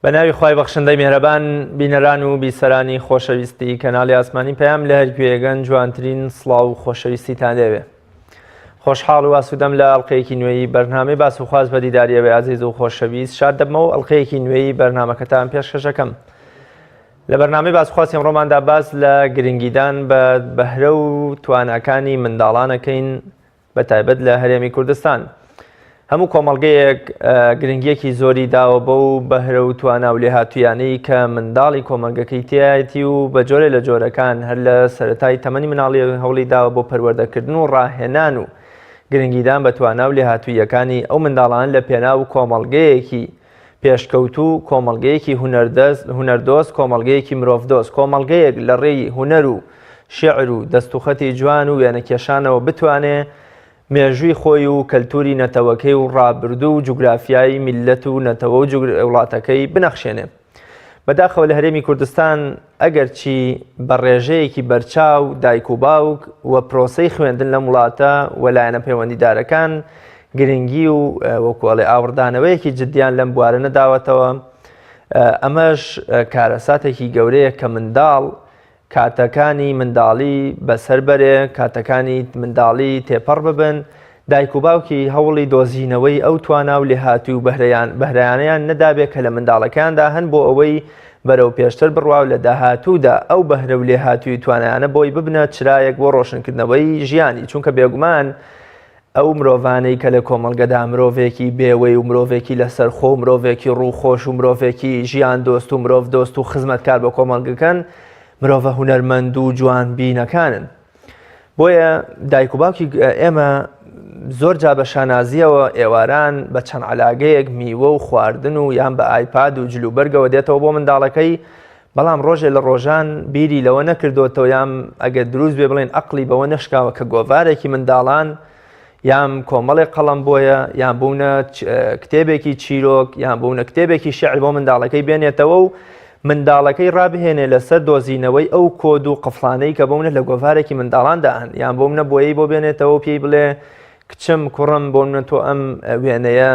بە ناوی خوای بەخشندەی میهرەبان بینەران و بیسەرانی خۆشەویستی کەناڵی ئاسمانی پەیام لە هەرکوێیەگەن جوانترین سڵاو و خۆشەویستیتان لێوێ خۆشحاڵ و ئاسوودەم لە ئەڵلقەیەکی نوێی بەرنامەی باس و خواست بە دیداری ئەوێ ئازیز و خۆشەویست شاد دەبمەوە ئەڵلقەیەکی نوێی بەرنامەکەتان پێشکەشەکەم لە بەرنامەی باس خواست ئەمڕۆماندا باس لە گرنگیدان بە بەهرە و تواناکانی منداڵانەکەین بە تایبەت لە هەرێمی کوردستان. هەموو کۆمەڵگەیەک گرنگیەکی زۆری داوە بەو بەهرە و توانا و لێهاتوویانەی کە منداڵی کۆمەڵگەکەی تیایەتی و بە جۆرێ لە جۆرەکان هەر لە سەرەتای تەمەنی مناڵی هەوڵی داوە بۆ پەروەردەکردن و ڕاهێنان و گرنگیدان بە توانا و لێهاتوویەکانی ئەو منداڵان لە پێناو کۆمەڵگەیەکی پێشکەوتوو، کۆمەڵگەیەکی هونەردەست، هونەردۆست، کۆمەڵگەیەکی مرۆڤدۆست، کۆمەڵگەیەک لە ڕێی هونەر و شیعر و دەستوخەتی جوان و وێنەکێشانەوە بتوانێ مێژووی خۆی و کەلتووری نەتەوەکەی و ڕابردوو و جوگرافیای میللەت و نەتەوە و وڵاتەکەی بنەخشێنێ. بەداخەوە لە هەرێمی کوردستان ئەگەرچی بە ڕێژەیەکی بەرچاو دایک و باوک و پرۆسەی خوێندن لەم وڵاتە و لایەنە پەیوەندیدارەکان گرنگی و وەکو ئەڵێ ئاوڕدانەوەیەکی جدیان لەم بوارە نەداوەتەوە ئەمەش کارەساتێکی گەورەیە کە منداڵ کاتەکانی منداڵی بەسەر بەرێ، کاتەکانی منداڵی تێپەڕ ببن، دایک و باوکی هەوڵی دۆزینەوەی ئەو توانا و لێهاتووی و بەهرەیان بەهرەیانەیان نەدابێ کە لە منداڵەکەیاندا هەن بۆ ئەوەی بەرەو پێشتر بڕوا و لە داهاتوودا ئەو بەهرە و لێهاتووی و توانایانە بۆی ببنە چرایەک بۆ ڕۆشنکردنەوەی ژیانی چونکە بێگومان ئەو مرۆڤانەی کە لە کۆمەڵگەدا مرۆڤێکی بێوەی و مرۆڤێکی لەسەرخۆ و مرۆڤێکی ڕووخۆش و مرۆڤێکی ژیان دۆست و مرۆڤ دۆست و خزمەتکار بە کۆمەڵگەکەن مرۆڤە هونەرمەند و جوانبینەکانن. بۆیە دایک و باوکی ئێمە زۆر جا بە شانازیەوە ئێواران بە چەند علاگەیەک میوە و خواردن و یان بە ئایپاد و جلوبەرگەوە دێتەوە بۆ منداڵەکەی بەڵام ڕۆژێ لە ڕۆژان بیری لەوە نەکردۆتەوە یان ئەگەر دروست بێ بڵێن ئەقلی بەوە نەشکاوە کە گۆڤارێکی منداڵان یان کۆمەڵێک قەڵەم بۆیە یان بوونە کتێبێکی چیرۆک یان بوونە کتێبێکی شعر بۆ منداڵەکەی بێنێتەوە و منداڵەکەی ڕابهێنێ لەسەر دۆزینەوەی ئەو کۆد و قفڵانەی کە بۆ منە لە گۆڤارێکی منداڵاندا هەن یان بۆ منە بۆیەی بۆ بێنێتەوە و پێی بڵێ کچم کوڕم بۆ منە تۆ ئەم وێنەیە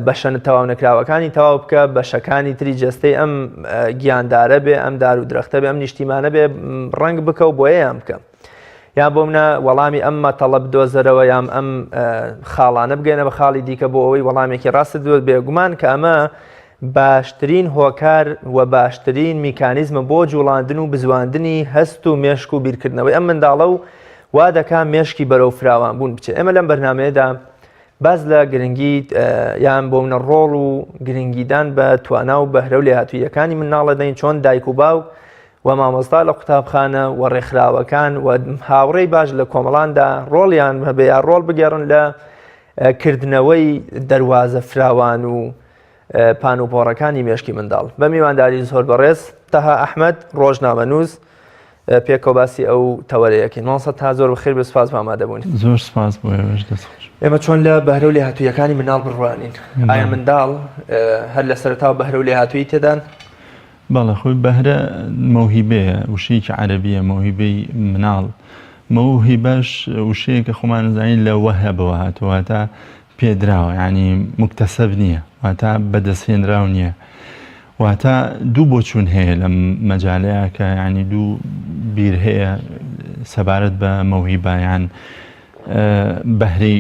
بەشە تەواو نەکراوەکانی تەواو بکە بەشەکانی تری جەستەی ئەم گیاندارە بێ ئەم دار و درەختە بێ ئەم نیشتیمانە بێ ڕەنگ بکە و بۆیەیان بکە یا بۆ منە وەڵامی ئەم مەتەڵە بدۆزەرەوە یام ئەم خاڵانە بگەێنە بە خاڵی دیکە بۆ ئەوەی وەڵامێکی ڕاست دوێت بێگومان کە ئەمە باشترین هۆکار و باشترین میکانیزمە بۆ جوڵاندن و بزواندنی هەست و مێشک و بیرکردنەوەی ئەم منداڵە و وا دەکا مێشکی بەرەو فراوان بوون بچێت ئێمە لەم بەرنمەیەدا باس لە گرنگی یان بۆ منە ڕۆڵ و گرنگیدان بە توانا و بەهرە و لێهاتوویەکانی مناڵە دەین چۆن دایک و باوک و مامۆستا لە قوتابخانە و ڕێکخراوەکان و هاوڕێی باش لە کۆمەڵاندا ڕۆڵیان هەبێ یا ڕۆڵ بگێڕن لە کردنەوەی دەروازە فراوان و پان و پۆڕەکانی مێشکی منداڵ بە میوانداری زۆر بەڕێز تەها ئەحمەد ڕۆژنامەنووس پێکەوە باسی ئەو تەوەرەیەکەین مامۆستا تا زۆر بەخێر بێ سپاس بۆ ئامادەبوونی زۆر سپاس بۆ ئێوەش دەست خۆش ئێمە چۆن لە بەهرە و لێهاتوویەکانی منداڵ بڕوانین ئایا منداڵ هەر لە سەرەتاوە بەهرە و لێهاتوویی تێدان بەڵێ خۆی بەهرە مەوهیبەیە وشەیەکی عەرەبیە مەوهیبەی مناڵ مەوهیبەش وشەیەکە خۆمان زانین لە وەهەبەوە هاتووە واتە پێدراوە یانی موکتەسەب نییە واتە بەدەستهێنراو نییە واتە دوو بۆچوون هەیە لەم مەجالەیە کە ینی دوو بیر هەیە سەبارەت بە مەوهیبە یان بەهرەی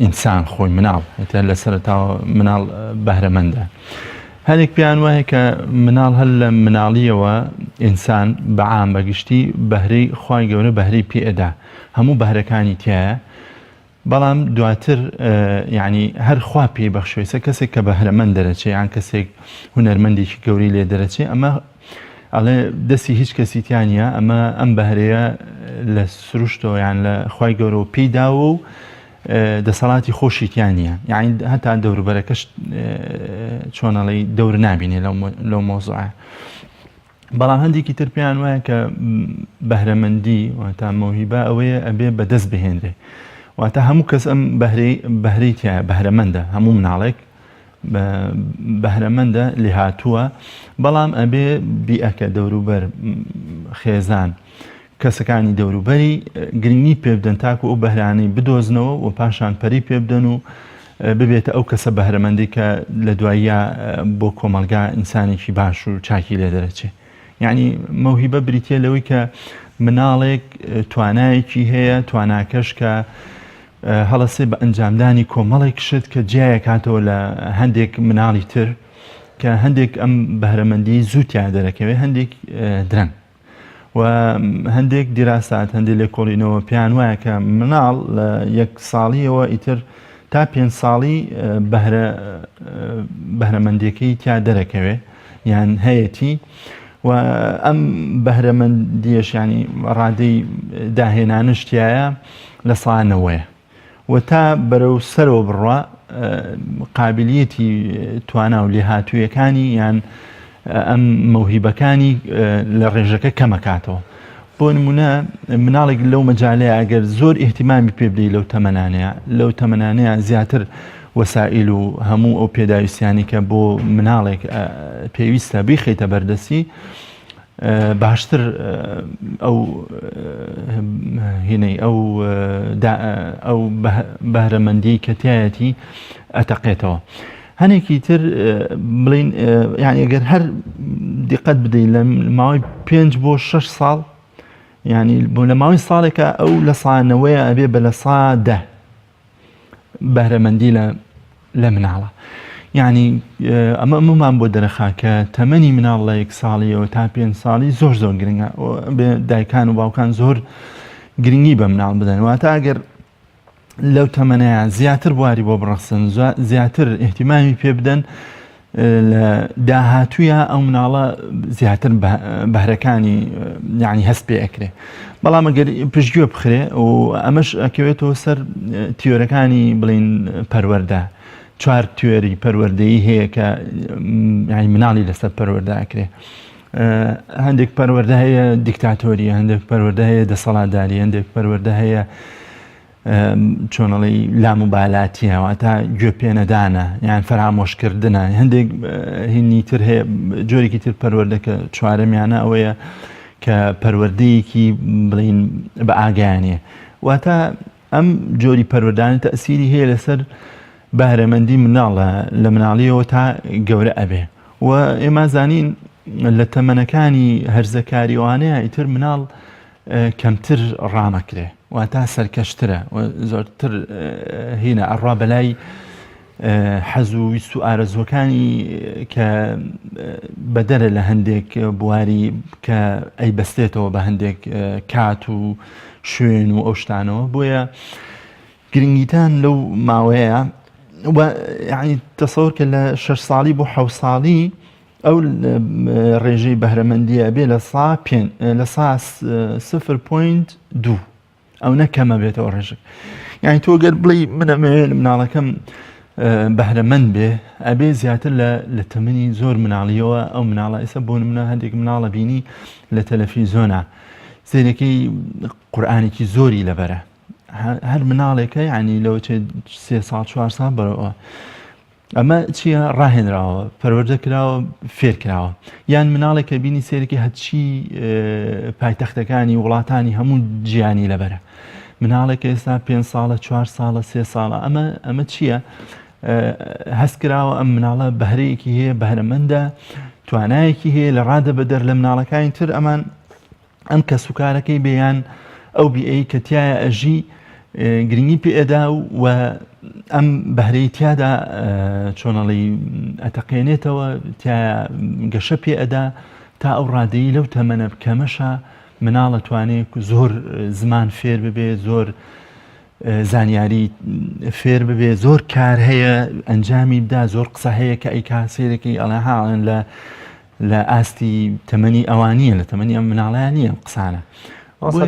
ئینسان خۆی مناڵ ئێتە لە سەرەتاوە مناڵ بەهرەمەندە هەرێک پێیان وایە کە مناڵ هەر لە مناڵیەوە ئینسان بەعام بەگشتی بەهرەی خوای گەورە بەهرەی پێئەدا هەموو بەهرەکانی تایە بەڵام دواتر یانی هەر خوا پێی بەخشوێ سە کەسێک کە بەهرەمەند دەرەچێ یان کەسێک هونەرمەندێکی گەورەی لێ دەرەچێ ئەمە ئەڵێ دەستی هیچ کەسی تیا نییە ئەمە ئەم بەهرەیە لە سروشتەوە یان لە خوای گەورەوە پێی داوە و دەسەڵاتی خۆشی تیا نییە یعنی هەتا دەوروبەرەکەش چۆنەڵی دەور نابینێ لەو مۆزوعە بەڵام هەندێکی تر پێیان وایە کە بەهرەمەندی واتە مەوهیبە ئەوەیە ئەبێ بەدەست بهێنرێ واتە هەموو کەس ئەم بەهرەی بەهرەی تایە بەهرەمەندە هەموو مناڵێک بەهرەمەندە لێهاتووە بەڵام ئەبێ بیئەکە دەوروبەر خێزان کەسەکانی دەوروبەری گرنگی پێ بدەن تاکو ئەو بەهرانەی بدۆزنەوە و پاشان پەری پێ بدەن و. ببێتە ئەو کەسە بەهرەمەندی کە لە دواییە بۆ کۆمەڵگا ئینسانێکی باش و چاکی لێ دەرەچێ. یعنی مەوهیبە بریتە لەوەی کە مناڵێک توانایەکی هەیە تواناکەش کە هەڵەسێ بە ئەنجامدانی کۆمەڵێک شت کە جیایەکاتەوە لە هەندێک مناڵی تر کە هەندێک ئەم بەهرەمەندی زوو تیا دەرەکەوێت هەندێک درەنگ و هەندێک دیراسات هەندێک لێکۆڵینەوە پێیان وایە کە مناڵ لە یەک ساڵیەوە ئیتر تا پێ ساڵی بەهرە بەهرەمەندیەکەی تیا دەرەکەوێ یان هەیەتی و ئەم بەهرەمەندیەش ینی ڕادەی داهێنانش تایە لە سانەوەیە و تا بەرەو سەرەوە بڕوا قابلیەتی توانا و لێهاتوویەکانی یان ئەم مەوهیبەکانی لە ڕێژەکە کەمەکاتەوە. بۆ نمونە مناڵێک لەو مەجالەیە ئەگەر زۆر ئیهتیمامی پێ بدەی لەو تەمەنانەیە لەو تەمەنانەیە زیاتر وەسائیل و هەموو ئەو پێداویستیانی کە بۆ مناڵێک پێویستە بیخیتە بەردەستی باشتر ئەو هینەی ئەو ئەو بەهرەمەندیی کە تایەتی ئەتەقێتەوە. هەنێکی تر بڵین یعنی ئەگەر هەر دیقەت بدەیت لە ماوەی پێنج بۆ شش ساڵ ینی بۆ لە ماوەی ساڵێکە ئەو لە سانەوەیە ئەبێ بە لە سا دە بەهرەمەندی لە لە مناڵە یعنی ئەمە ئەمەمان بۆ دەرەخا کە تەمەنی مناڵ لە یەک ساڵیەوە تا پێ ساڵی زۆر زۆر گرنگە دایکان و باوکان زۆر گرنگی بە مناڵ بدەن واتە ئەگەر لەو تەمەنەیە زیاتر بواری بۆ بڕەخسن زیاتر ئیهتیمامی پێ بدەن لە داهاتوویە ئەو مناڵە زیاتر بەهرەکانی یعنی هەست پێ ئەکرێ بەڵام ئەگەر پشتگوێ بخرێ و ئەمەش ئەکەوێتەوە سەر تیۆرەکانی بڵین پەروەردە چوار تیۆری پەروەردەیی هەیە کە یعنی مناڵی لەسەر پەروەردە ئەکرێ هەندێک پەروەردە هەیە دیکتاتۆری هەندێک پەروەردە هەیە دەسەڵاتداری هەندێک پەروەردە هەیە چۆنەڵی لاموبالاتیە واتە گوێ پێنەدانە یان فەرامۆشکردنە هەندێک هینی تر هەیە جۆرێکی تر پەروەردە کە چوارەمیانە ئەوەیە کە پەروەردەیەکی بڵین بە ئاگایانە واتە ئەم جۆری پەروەردانە تەسیری هەیە لەسەر بەهرەمەندی مناڵە لە مناڵیەوە تا گەورە ئەبێ و ئێمە زانین لە تەمەنەکانی هەرزەکاریوانەیە ئیتر مناڵ کەمتر ڕامەکرێ واتا سەرکەشترە و زۆرتر هینە ئەڕوا بەلای حەز و ویست و ئارەزوەکانی کە بەدەرە لە هەندێک بواری کە ئەی بەستێتەوە بە هەندێک کات و شوێن و ئەو شتانەوە بۆیە گرنگیتان لەو ماوەیە یعنی تەسەور کە لە شش ساڵی بۆ حە ساڵی ئەو ڕێژەی بەهرەمەندیە بێ لە سا پێ لە سا سفر point دوو ئەو نە کەمە بێتەوە ڕێژک یعنی تۆ گەر بڵێ من ئەمەوێ مناڵەکەم بەهرەمەند بێ ئەبێ زیاتر لە لە تەمەنی زۆر مناڵیەوە ئەو مناڵە ئێستا بۆ منە هەندێک مناڵە بینی لە تەلەفیزۆنا سێرەکەی قورآانێکی زۆری لەبەرە هەر مناڵێکە ینی لەوە سێ ساڵ چوار ساڵ بەرەوە ئەمە چییە ڕاهێنراوە پەروەردە کراوە فێر کراوە یان مناڵێک کە بینی سێرکی هەرچی پایتەختەکانی وڵاتانی هەموو جیانی لەبەرە مناڵێک ئێستا پێ ساڵە چوار ساڵە سێ ساڵە ئەمە ئەمە چییە؟ هەست کراوە ئەم مناڵە بەهرەیەکی هەیە بەهرەمەندە توانایەکی هەیە لە ڕادە بەدەر لە مناڵەکانی تر ئەمان ئەم کەسوکارەکەی بێ یان ئەو بیئەی کە تیایا ئەژی گرنگی پێ ئەدا و ئەم بەهرەی تیادا چۆنەڵی ئەتەقێنێتەوە تیا گەشە پێ ئەدا تا ئەو ڕادەی لەو تەمەنە کەمەشە مناڵە توانێت زۆر زمان فێر ببێ زۆر زانیاری فێر ببێ زۆر کار هەیە ئەنجامی بدا زۆر قسە هەیە کە ئەیکا سێرەکەی ئەڵێ هاڵێن لە لە ئاستی تەمەنی ئەوان نییە لە تەمەنی ئەم مناڵیان نییە ئەم قسانە.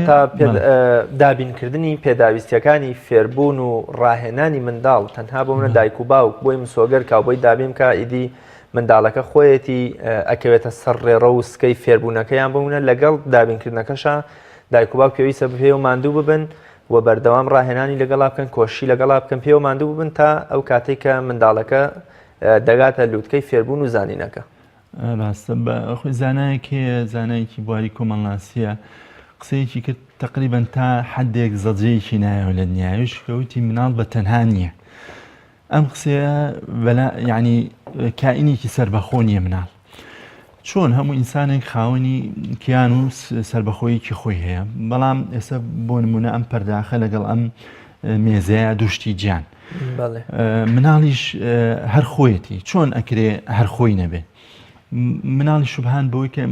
تا دابینکردنی پێداویستیەکانی فێربوون و ڕاهێنانی منداڵ تەنها بۆ منە دایک و باوک بۆی مسۆگەر کا بۆی دابین کا ئیدی منداڵەکە خۆیەتی ئەکەوێتە سەر ڕێڕە و سکەی فێربوونەکەیان بۆ منە لەگەڵ دابینکردنەکەشە دایک و باوک پێویستە پێ و ماندوو ببن و بەردەوام ڕاهێنانی لەگەڵا بکەن کۆشی لەگەڵا بکەن پێوە ماندوو ببن تا ئەو کاتێک کە منداڵەکە دەگاتە لوتکەی فێربوون و زانینەکە. ڕاستە بە خۆی زانایەک هەیە زانایەکی بواری کۆمەڵناسیە قسەیەکی کرد تقریبا تا حدێک زەجەیەکی نایەوە لە دنیاویش کەوتی مناڵ بە تەنها نییە. ئەم قسەیە بەلا یعنی کائینێکی سەربەخۆ نییە مناڵ چۆن هەموو ئینسانێک خاوەنی کیان و سربەخۆیەکی خۆی هەیە بەڵام ئێستا بۆ نمونە ئەم پەرداخە لەگەڵ ئەم مێزەیە دوشتی گیان مناڵیش هەر خۆیەتی چۆن ئەکرێ هەر خۆی نەبێ مناڵی شوبهان بەوەی کە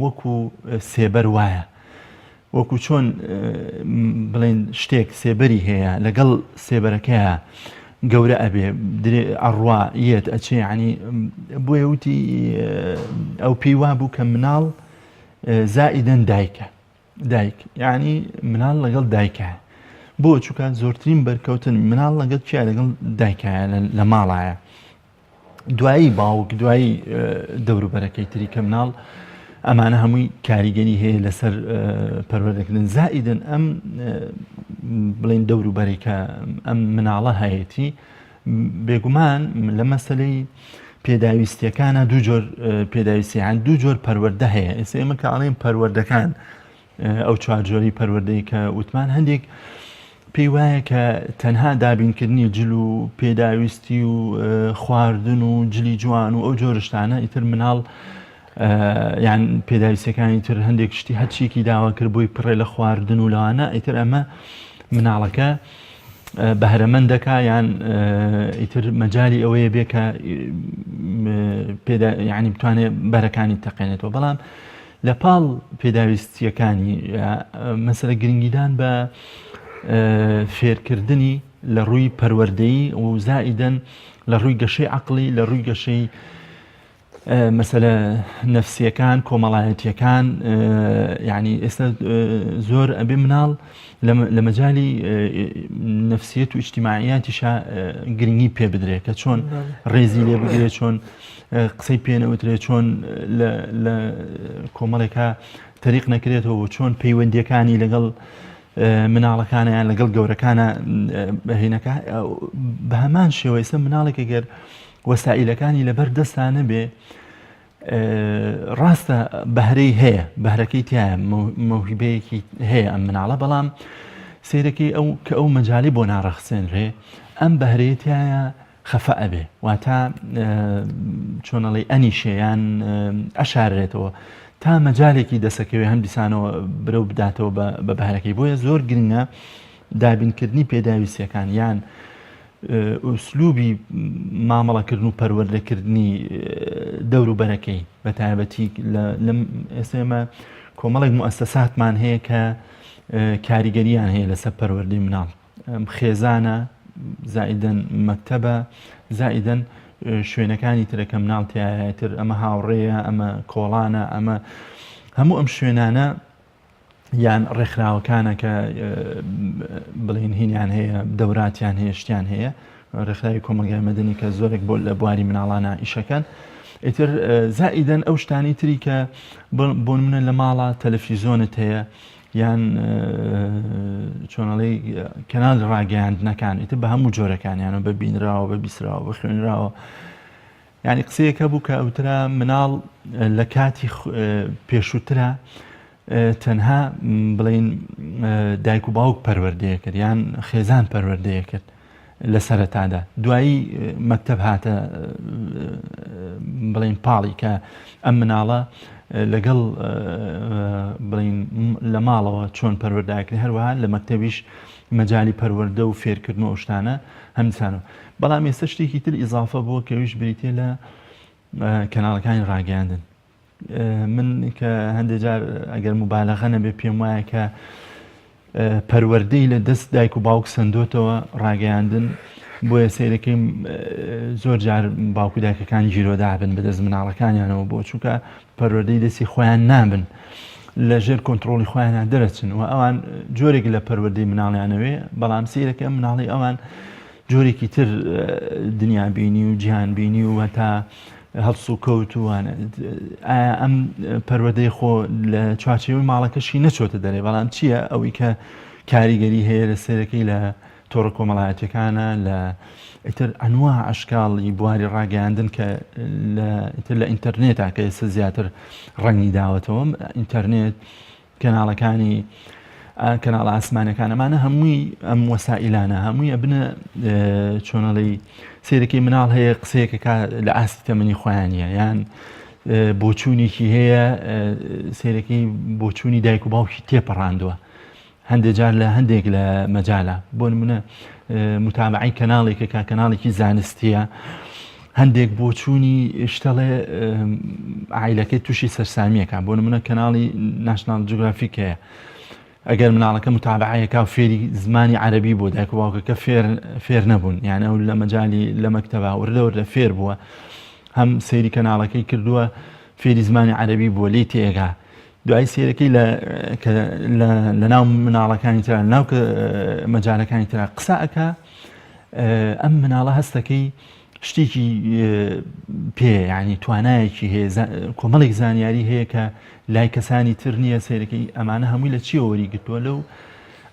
وەکو سێبەر وایە وەکو چۆن بڵێن شتێک سێبەری هەیە لەگەڵ سێبەرەکەیە گەورە ئەبێ درێ ئەڕوا یەت ئەچێ ینی بۆیە وتی ئەو پێی وا بوو کە مناڵ زائیدەن دایکە دایک یعنی مناڵ لەگەڵ دایکە بۆ چووکە زۆرترین بەرکەوتن مناڵ لەگەڵ کیا لەگەڵ دایکایە لە ماڵایە دوایی باوک دوایی دەوروبەرەکەی تری کە مناڵ ئەمانە هەمووی کاریگەری هەیە لەسەر پەروەردەکردن زائیدن ئەم بڵین دەوروبەری کە ئەم مناڵە هەیەتی بێگومان لە مەسلەی پێداویستیەکانە دوو جۆر پێداویستیان دوو جۆر پەروەردە هەیە ئێستا ئێمە کە ئەڵێن پەروەردەکان ئەو چوار جۆری پەروەردەی کە وتمان هەندێک پێی وایە کە تەنها دابینکردنی جل و پێداویستی و خواردن و جلی جوان و ئەو جۆرشتانە ئیتر مناڵ یان پێداویستەکانی تر هەندێک شتی هەرچیکی داوا کرد بۆی پڕێ لە خواردن و لەوانە ئیتر ئەمە مناڵەکە بەهرەمەند دەکا یان ئیتر مەجای ئەوەیە بێ کە پێدا ینی بتوانێت بەرەکانی تەقێنێتەوە بەڵام لە پاڵ پێداویستییەکانی مەسەلە گرنگیدان بە فێرکردنی لە ڕووی پەروەردەیی و زائیدەن لە ڕووی گەشەی عقلی لە ڕووی گەشەی مەسەلە نەفسیەکان کۆمەڵایەتیەکان یعنی ئێستا زۆر ئەبێ مناڵ لە مەجای نفسیت و ئیجتیماعیاتیشا گرنگی پێ بدرێت کە چۆن ڕێزی لێ بگرێت چۆن قسەی پێ نەوترێت چۆن لە کۆمەڵێکا تەریق نەکرێتەوە و چۆن پەیوەندیەکانی لەگەڵ مناڵەکانیان لەگەڵ گەورەکانە بەهینەکە بە هەمان شێوە ئێستا مناڵێک گەر وەسائیلەکانی لەبەر دەستانە بێ ڕاستە بەهرەی هەیە بەهرەکەی تایە مەوهیبەیەکی هەیە ئەم مناڵە بەڵام سیرەکەی ئەو کە ئەو مەجای بۆ ناڕەخسێنرێ ئەم بەهرەیە تایە خەفە ئەبێ واتە چۆن ئەڵێی ئەنیشێ یان ئەشاررێتەوە تا مەجالێکی دەسەکەوێ هەم دیسانەوە برەو بداتەوە بە بەهرەکەی بۆیە زۆر گرنگە دابینکردنی پێداویستیەکان یان ئوسلوبی مامەڵەکردن و پەروەردەکردنی دەوروبەرەکەی بە تایبەتی لەم ئێسێمە کۆمەڵێک موسەساتمان هەیە کە کاریگەریان هەیە لەسەر پەروەردەی مناڵ خێزانە زائیدەن مەکتەبە زائیدەن شوێنەکانی ترە کە مناڵ تایە تر ئەمە هاوڕێیە ئەمە کۆڵانە ئەمە هەموو ئەم شوێنانە یان ڕێکخراوەکانە کە بڵین هینیان هەیە دەوراتیان هەیە شتیان هەیە ڕێکخراوی کۆمەلگای مەدەنی کە زۆرێک بۆ لە بواری مناڵانە ئیشەکەن ئیتر زائیدەن ئەو شتانی تری کە بۆ منە لە ماڵە تەلەفیزۆنت هەیە یان چۆنەڵی کەناڵی ڕاگەیاندنەکان ئیتر بە هەموو جۆرەکانیانەوە بە بینراوە بە بیسراوە بە خوێنراوە یعنی قسەیەکە بوو کە ئەوترا مناڵ لە کاتی پێشووترا تەنها بڵین دایک و باوک پەروەردەیە کرد یان خێزان پەروەردەیە کرد لە سەرەتادا دوایی مەکتەب هاتە بڵین پاڵی کە ئەم مناڵە لەگەڵ بڵین لە ماڵەوە چۆن پەروەرداکرێ هەروەها لە مەکتەبیش مەجای پەروەردە و فێرکردن و شتانە هەمسانەوە بەڵام ئێستا شتێکی تر ئیزافە بووە کەویش بریتە لە کەناڵەکانی ڕاگەیاندن من کە هەندێک جار ئەگەر مبالغە نەبێ پێم وایە کە پەروەردەی لە دەست دایک و باوک سندۆتەوە ڕاگەیاندن بۆیە سیرەکەی زۆر جار باوک و دایکەکان گیرۆدابن بەدەست مناڵەکانیانەوە بۆ چونکە پەروەردەی دەستی خۆیان نابن لە ژێر کۆنتترۆلی خۆیان دەرەچن و ئەوان جۆرێک لە پەروەردەی مناڵیانەوێ بەڵام سیرەکە مناڵی ئەوان جۆرێکی تر دنیا بینی و جیهان بینی و هەتا هەڵسوکەوت و وانە ئایا ئەم پەروەردەی خۆ لە چوارچێوەی ماڵەکەشی نەچۆتە دەرێ بەڵام چییە ئەوەی کە کاریگەری هەیە لە سەرەکەی لە تۆڕە کۆمەڵایەتەکانە لە ئیتر ئەنوا ئەشکاڵی بواری ڕاگەیاندن کە لە ئیتر لە ئینتەرنێتا کە ئێستا زیاتر ڕەنگی داوەتەوە ئینتەرنێت کەناڵەکانی. کەناڵە ئاسمانەکان ئەمانە هەمووی ئەم وەسائیلانە هەمووی ئەبنە چۆنەڵی سیرەکەی مناڵ هەیە قسەیەکەکە لە ئاستی تەمەنی خۆیان نیە یان بۆچوونێکی هەیە سیرەکەی بۆچوونی دایک و باوکی تێپەڕاندووە هەندێک جار لە هەندێک لە مەجالە بۆ نمونە متابعی کەناڵێکە کە کەناڵێکی زانستیە هەندێک بۆچوونی شتەڵێ عیلەکەی تووشی سەرسامیەکە بۆ نمونە کەناڵی ناشناڵ جوگرافیک هەیە ئەگەر مناڵەکە متابعەیەکا و فێری زمانی عەربی بۆ دایک و باوکەکە فێر فێر نەبوون یان ئەو لە مەجای لە مەکتەبا وردە وردە فێر بووە هەم سەیری کەناڵەکەی کردووە فێری زمانی عەربی بووە لی تێگا دوای سیرەکەی لە لە ناو مناڵەکانی تررا ناو مەجالەکانی تررا قسە ئەک ئەم مناڵە هەستەکەی شتێکی پێ ینی توانایەکی هەیە کۆمەڵێک زانیاری هەیە کە لای کەسانی تر نییە سیرەکەی ئەمانە هەمووی لە چیەوە وەری گرتووە لەو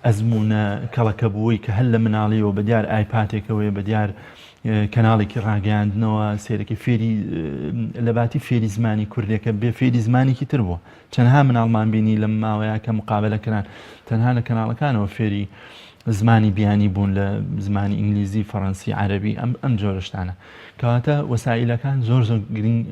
ئەزمونە کەڵەکە بووی کە هەر لە مناڵیەوە بە دیار ئایپاتێکەوەی بە دیار کەناڵێکی ڕاگەیاندنەوە سێرەکی فێری لەباتی فێری زمانی کوردێکە بێ فێری زمانێکی تر بووە چەندها مناڵمان بینی لەم ماوەیە کە مقابلە کران تەنها لە کەناڵەکانەوە فێری زمانی بیانی بوون لە زمانی ئینگلیزی فەڕەنسی عەربی ئەم ئەم جۆرەشتانە کەواتە وەسائیلەکان زۆر زۆر گرنگ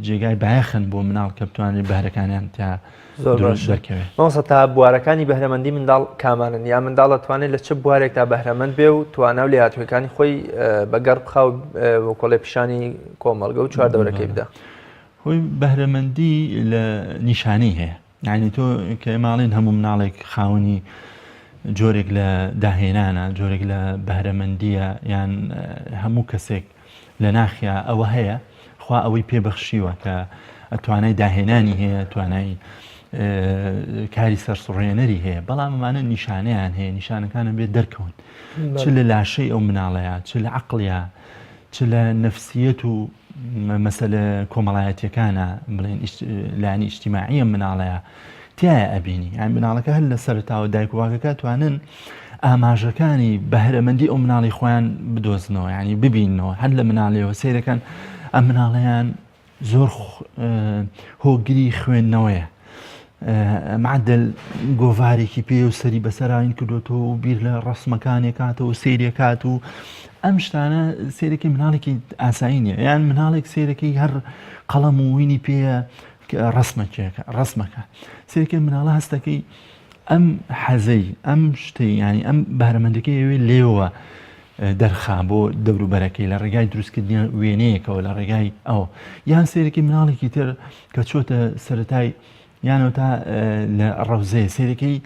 جێگای بایەخن بۆ مناڵ کە بتوانێت بەهرەکانیان تا زۆر دەرکەوێت مامۆستا تا بوارەکانی بەهرەمەندی منداڵ کامانن یا منداڵ ئەتوانێت لە چ بوارێکدا بەهرەمەند بێ و توانا و لێهاتوویەکانی خۆی بەگەڕ بخا و وەکۆڵێ پیشانی کۆمەڵگە و چواردەورەکەی بدا هۆی بەهرەمەندی لە نیشانەی هەیە یعنی تۆ کە ئێماڵین هەموو مناڵێک خاوەنی جۆرێک لە داهێنانە جۆرێک لە بەهرەمەندیە یان هەموو کەسێک لە ناخیا ئەوە هەیە خوا ئەوەی پێبەخشیوە کە توانای داهێنانی هەیە توانای کاری سەرسوڕێنەری هەیە بەڵام ئەمانە نیشانەیان هەیە نیشانەکانە بێت دەرکەون چ لە لاشەی ئەو مناڵەیە چ لە عقلیا چ لە نەفسیەت و مەسەلە کۆمەڵایەتیەکانە بڵێن لایەنی ئیجتیماعیە مناڵەیە تایە ئەبینی یان مناڵەکە هەر لە سەرتاوە دایک و باوکەکە توانن ئاماژەکانی بەهرەمەندی ئەو مناڵی خۆیان بدۆزنەوە ینی ببینەوە هەر لە مناڵیەوە سیرەکەن ئەم مناڵیان زۆر هۆگری خوێندنەوەیە معدل گۆڤارێکی پێ و سەری بەسەراین کردوێتەوە و بیر لە ڕسمەکانی کاتەوە سەیرەکات و ئەم شتانە سێرەکی مناڵێکی ئاسایی نیە یان مناڵێک سێرەکەی هەر قەڵەم و وینی پێیە ڕسمەکێکە ڕسمەکە سێرەکە مناڵە هەستەکەی ئەم حەزەی ئەم شتەی ینی ئەم بارەمەندەکەی ئەوێ لێوە دەرخا بۆ دەوروبەرەکەی لە ڕێگای دروستکردنی وێنەیەکەوە لە ڕێگای ئەو یان سێرەکی مناڵێکی تر کە چۆتە سەتای یانەوە تا لە ڕەوزەیە سێرەکەی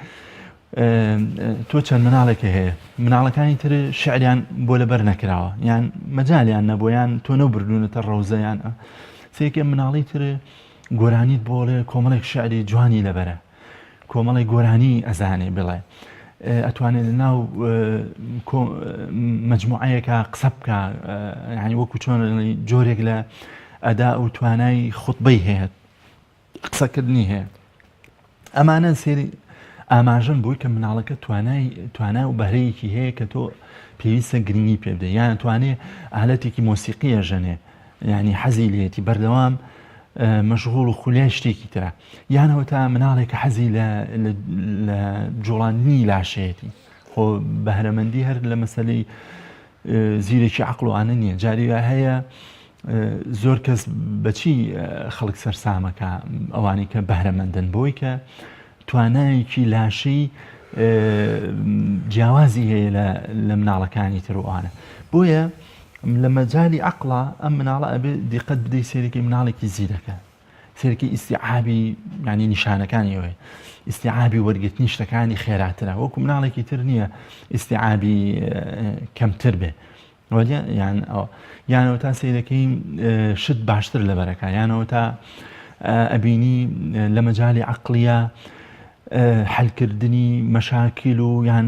تۆ چەند مناڵێکە هەیە مناڵەکانی تر شعریان بۆ لەبەر نەکراوە یان مەجالیان نەبوو یان تۆ نەبردوونەتە ڕەوزەیان سێکە مناڵی تر گۆرانیت بۆڵێ کۆمەڵێک شعری جوانی لەبەرە کۆمەڵی گۆرانی ئەزانێ بڵێ ئەتوانێت لە ناو مجموعەیەکە قسە بکە ینی وەکو چۆن جۆرێک لە ئەدا و توانای خوتبەی هەیە قسەکردنی هەیە ئەمانە سێری ئاماژەن بووی کە مناڵەکە توانای توانا و بەهرەیەکی هەیە کە تۆ پێویستە گرنگی پێ بدەیت یان توانێ ئالەتێکی مۆسیقیە ژەنێ ینی حەزی لێتی بەردەوام مەشغوڵ و خولیای شتێکی ترە یانەوە تا مناڵێک کە حەزی لە جوڵاندنی لاشەیەتی خۆ بەهرەمەندی هەر لە مەسلەی زیرێکی عقلوانە نییە جاری هەیە زۆر کەس بەچی خەڵک سەرسامەکە ئەوانەی کە بەهرەمەندن بۆی کە توانایەکی لاشەی جیاوازی هەیە لە مناڵەکانی تر وانە بۆیە لە مەجای عقلا ئەم مناڵە ئەبێ دیقەت بدەی سێرەکی مناڵێکی زیرەکە سێرەکی ئیسیعابی ینی نیشانەکانی ئەوەیە ئیسیعابی وەرگرتنی شتەکانی خێراترە وەکو مناڵێکی تر نییە ئیسیعابی کەمتر بێ یان ئەوە یانەوە تا سیرەکەی شت باشتر لەبەرەکە یانەوە تا ئەبینی لە مەجای عقلیە حلکردنی مەشاکیل و یان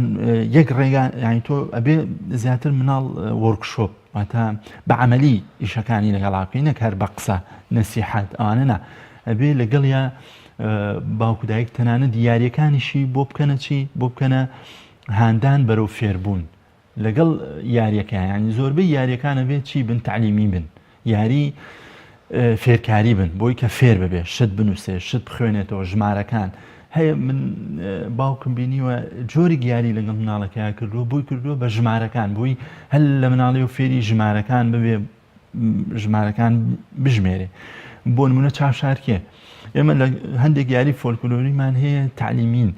یەک ڕێگا یانی تۆ ئەبێ زیاتر مناڵ وۆرکشۆپ واتە بە عملی ئیشەکانی لەگەڵا بکەی نەک هەر بە قسە نەسیحەت ئەوانە نا ئەبێ لەگەڵیا باوکو دایک تەنانەت یاریەکانیشی بۆ بکەنە چی بۆ بکەنە هاندان بەرەو فێربوون لەگەڵ یاریەکە ینی زۆربەی یاریەکانە بێت چی بن تعلیمی بن یاری فێرکاری بن بۆی کە فێر ببێ شت بنووسێ شت بخوێنێتەوە ژمارەکان. هەیە من باوکم بینیوە جۆری یاری لەگەڵ مناڵەکەیا کردووە بۆی کردووە بە ژمارەکان بۆی هەل لە مناڵی و فێری ژمارەکان ببێ ژمارەکان بژمێرێ بۆ نمونە چاوشارکێ ئێمە لە هەندێک یاری فۆلکلۆریمان هەیە تعلیمین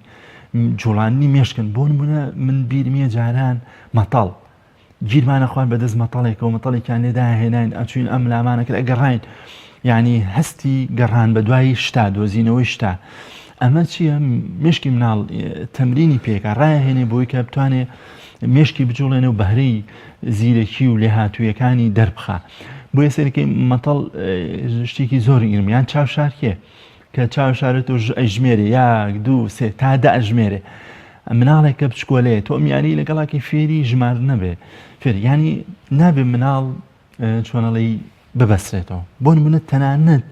جوڵاندنی مێشکن بۆ نمونە من بیرمیە جاران مەتەڵ گیرمانە خوارد بەدەست مەتەڵێکەوە مەتەڵێکیان لێ داهێناین ئەچوین ئەم لامانە کرد ئەگەڕاین یعنی هەستی گەڕان بە دوای شتا دۆزینەوەی شتا ئەمە چییە مشکی مناڵ تەمرینی پێکا ڕایهێنێ بۆی کە بتوانێ مشکی بجوڵێنێ و بەهرەی زیرەکی و لێهاتوویەکانی دەربخا بۆیە سەرەکەی مەتەڵ شتێکی زۆر گرم یان چاوشارکێ کە چاو شارێت و ئەژمێرێ یاک دوو سێ تا دە ئەژمێرێ مناڵێک کە بچکۆلەیە تۆ ئەم یاری لەگەڵاکی فێری ژمار نەبێ فێر ینی نابێ مناڵ چۆنەڵی ببەسرێتەوە بۆ نمونە تەنانەت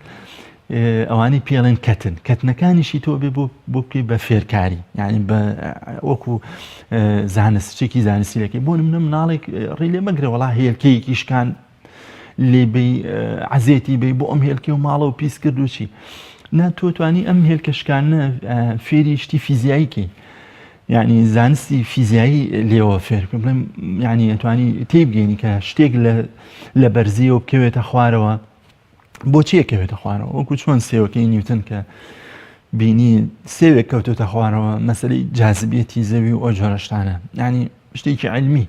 ئەوانەی پێڵێن کەتن کەتنەکانیشی تۆ بێ بۆ بۆ بکەی بە فێرکاری یعنی بە وەکو زانست شتێکی زانستی دەکەی بۆ نمونە مناڵێک ڕی لێ مەگرە وڵا هێلکەیەکی شکان لێ بی عەزێتی بی بۆ ئەم هێلکە و ماڵەوە پیس کرد و چی نا تۆ توانی ئەم هێلکە شکانە فێری شتی فیزیایی کەی یعنی زانستی فیزیایی لێوە فێر بڵێم یعنی ئەتوانی تێبگەینی کە شتێک لە لە بەرزیەوە بکەوێتە خوارەوە بۆچی ئەکەوێتە خوارەوە وەکو چۆن سێوەکەی نیوتن کە بینی سێوێک کەوتۆتە خوارەوە مەسەری جازبیەتی زەوی و ئەو جۆرەشتانە ینی شتێکی علمی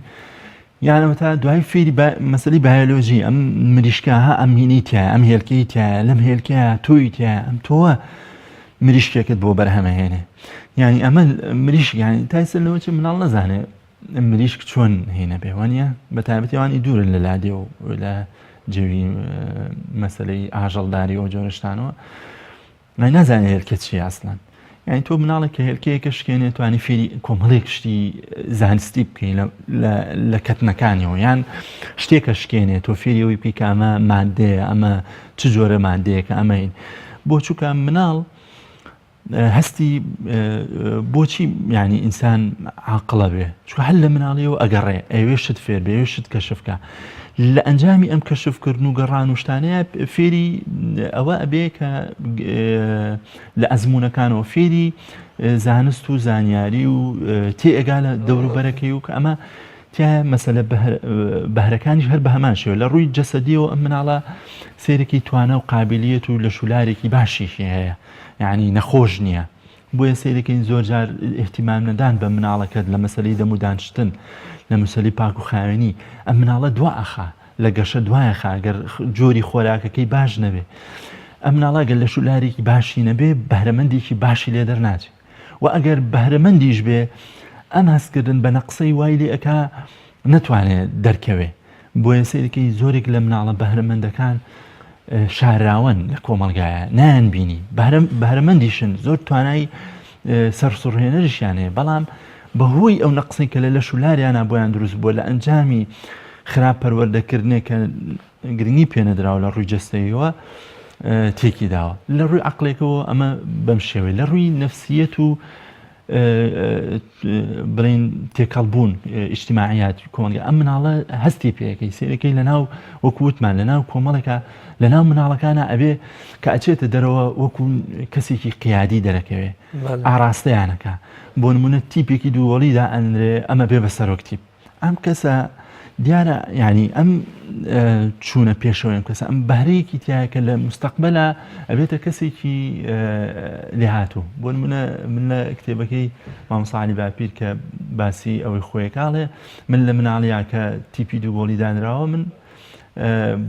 یانەوە تا دوای فێری مەسەلی بایۆلۆژی ئەم مریشکە ها ئەم هینەی تایە ئەم هێلکەی تایە لەم هێلکەیە تۆی تایە ئەم تۆوە مریشکێکت بۆ بەرهەمەهێنێ یعنی ئەمە مریشک یعنی تایسە لەوە چ مناڵ نەزانێ مریشک چۆن هینە بێ وانە بە تایبەتی ئەوانی دوورن لە لادێ و لە جەوی مەسلەی ئاژەڵداری ئەو جۆرەشتانەوە نازانێت هێلکە چیە ئەسڵەن یعنی تۆ مناڵێک کە هێلکەیەکە شکێنێت توانی فێری کۆمەڵێک شتی زانستی بکەین لە کەتنەکانیەوە یان شتێکە شکێنێت تۆ فێری ئەوەی بکەی کە ئەمە مادەیە ئەمە چ جۆرە مادەیەکە ئەمەین بۆ چووکە مناڵ هەستی بۆچی یعنی ئینسان عاقڵە بێ چونکە هەر لە مناڵیەوە ئەگەڕێ ئەوێ شت فێر بێ شت کەشفکە لە ئەنجامی ئەم کەشفکردن و گەڕان و شتانەیە فێری ئەوە ئەبێ کە لە ئەزمونونەکانەوە فێری زانست و زانیاری و تێئگا لە دەوروبەرەکەی و کە ئەمە تیا مەسەلە بەهرەکانیش هەر بە هەمان شێوە لە ڕووی جەسەدیەوە ئەم مناڵە سێرێکی توانا و قابلیت و لەشولارێکی باشیشی هەیە یعنی نەخۆش نییە بۆیە سەیرەکەین زۆر جار ئیهتیمام نەدان بە مناڵەکەت لە مەسەلەی دەم و دانشتن لە مەسەلەی پاک و خاوێنی ئەم مناڵە دوا ئەخا لە گەشە دوایە خا گەر جۆری خۆراکەکەی باش نەبێ ئەم مناڵە گەر لەش و لارێکی باشی نەبێ بەهرەمەندێکی باشی لێ دەرناچێ و ئەگەر بەهرەمەندیش بێ ئەم هەستکردن بە نەقسەی وای لێ ئەکا نەتوانێ دەرکەوێ بۆیە سەیرکەی زۆرێک لە مناڵە بەهرەمەندەکان شاراوەن لە کۆمەڵگایە نایان بینی بەهرەمەندیشن زۆر توانای سەرسوڕهێنەریشیان هەیە بەڵام بەهۆی ئەو نەقسەی کە لە لەش و لاریانە بۆیان دروست بووە لە ئەنجامی خراپ پەروەردەکردنێک کە گرنگی پێنەدراوە لە ڕووی جەستەیەوە تێکی داوە لە ڕووی عقلێکەوە ئەمە بەم شێوەی لە ڕووی نفسیەت و بڵین تێکەڵ بوون ئیجتماعیات کۆمەڵگە ئەم مناڵە هەستی پێەکەی سێرەکەی لەناو وەکو وتمان لەناو کۆمەڵێکە لەناو مناڵەکانە ئەبێ کە ئەچێتە دەرەوە وەکو کەسێکی قیادی دەرەکەوێ ئاراستەیانەکە بۆ نمونە تیپێکی دووەڵیدا ئەنرێ ئەمە بێ بە سەرۆک تیپ ئەم کەسە دیارە یعنی ئەم چوونە پێشەوە ئەم کەسە ئەم بەهرەیەکی تایە کە لە مستەقبلە ئەبێتە کەسێکی لێهاتوو بۆ نمونە من لە کتێبەکەی مامۆستا عەلی باپیر کە باسی ئەوەی خۆیەکاڵێ من لە مناڵیا کە تیپی دوو گۆڵی دانراوە من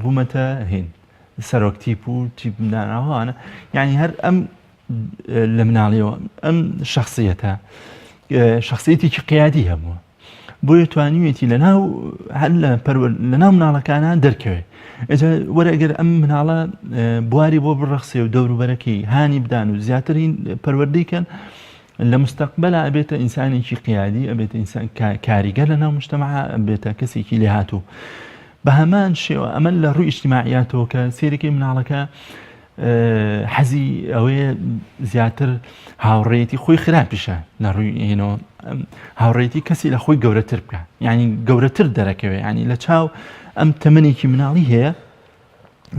بوومەتە هین سەرۆک تیپ و تیپ دانراوانە یعنی هەر ئەم لە مناڵیەوە ئەم شخصیەتە شخصیەتێکی قیادی هەبووە بۆیە توانیوێتی لەناو هەر لە پەروەر لەناو مناڵەکانە دەرکەوێت ئێجا وەرە ئەگەر ئەم مناڵە بواری بۆ بڕەخسێ و دەوروبەرەکەی هانی بدان و زیاترین پەروەردەی کەن لە مستەقبلا ئەبێتە ئینسانێکی قیادی ئەبێتە ئینسان کاریگەر لە ناو مجتەمع ئەبێتە کەسێکی لێهاتوو بە هەمان شێوە ئەمە لە ڕووی ئیجتیماعیاتەوە کە سێرەکەی مناڵەکە حەزی ئەوەیە زیاتر هاوڕێتی خۆی خراپیشە لە ڕووی هێنەوە هاوڕێتی کەسی لە خۆی گەورەتر بکە ینی گەورەتر دەرەکەوێ ینی لە چاو ئەم تەمەێکی مناڵی هەیە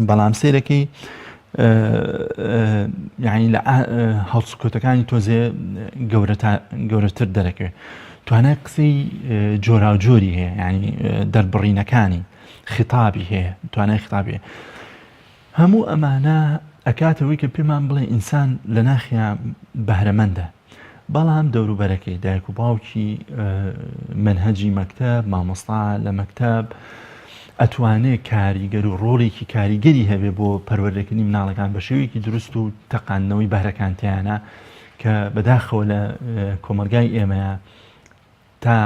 بەڵام سێرەکەی یعنی لە هەڵسوکەوتەکانی تۆزێ گەورەتر دەرەکەوێت توانای قسەی جۆراوجۆری هەیە ینی دەربڕینەکانی خیتابی هەیە توانای خیتابی هەیە هەموو ئەمانە ئەکاتەوەی کە پێمان بڵێ ئینسان لە ناخیا بەهرەمەندە بەڵام دەوروبەرەکەی دایک و باوکی مەنهەجی مەکتەب مامۆستا لە مەکتەب ئەتوانێ کاریگەر و ڕۆڵێکی کاریگەری هەبێ بۆ پەروەردەکردنی مناڵەکان بە شێوەیەکی دروست و تەقاندنەوەی بەهرەکان تیانە کە بەداخەوە لە کۆمەلگای ئێمەیە تا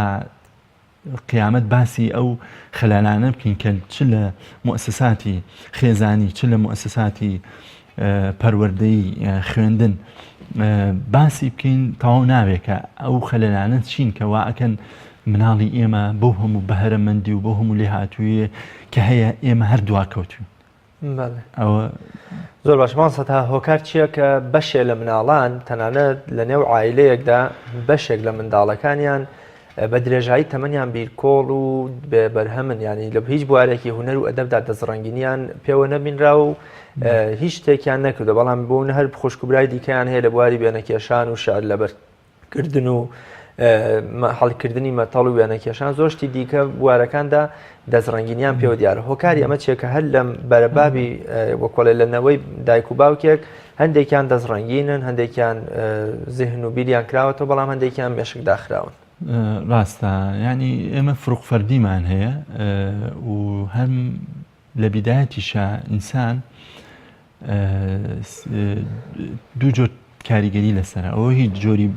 قیامەت باسی ئەو خەلالانە بکەین کە چ لە موئەسەساتی خێزانی چ لە موئەسەساتی پەروەردەی خوێندن باسی بکەین تەواو ناوێت کە ئەو خەلەلانە چین کە وا ئەکەن مناڵی ئێمە بۆ هەموو بەهرەمەندی و بۆ هەموو لێهاتوویە کە هەیە ئێمە هەر دواکەوتوین. بەڵێ ئەوە زۆر باش مامۆستا تا هۆکار چییە کە بەشێ لە مناڵان تەنانەت لە نێو عایلەیەکدا بەشێک لە منداڵەکانیان بە درێژایی تەمەنیان بیرکۆڵ و بێ بەرهەمن ینی لە هیچ بوارێکی هونەر و ئەدەبدا دەستڕەنگینیان پێوە نەبینرا و هیچ شتێکیان نەکردو بەڵام بۆ هەر خوشک و برای دیکەیان هەیە لە بواری وێنەکێشان و شعر لەبەر کردن و هەڵکردنی مەتەڵ و وێنەکێشان زۆر شتی دیکە بوارەکاندا دەستڕەنگینیان پێوە دیارە هۆکاری ئەمە چیە کە هەر لەم بەرەبابی وەکۆڵێ لە نەوەی دایک و باوکێک هەندێکیان دەستڕەنگینن هەندێکیان زهن و بیریان کراوەتەوە بەڵام هەندێکیان مێشک داخراون. ڕاستە یعنی ئێمە فروق فەردیمان هەیە و هەم لە بیدایەتیشا ئینسان دوو جۆر کاریگەری لەسەرە ئەوە هیچ جۆری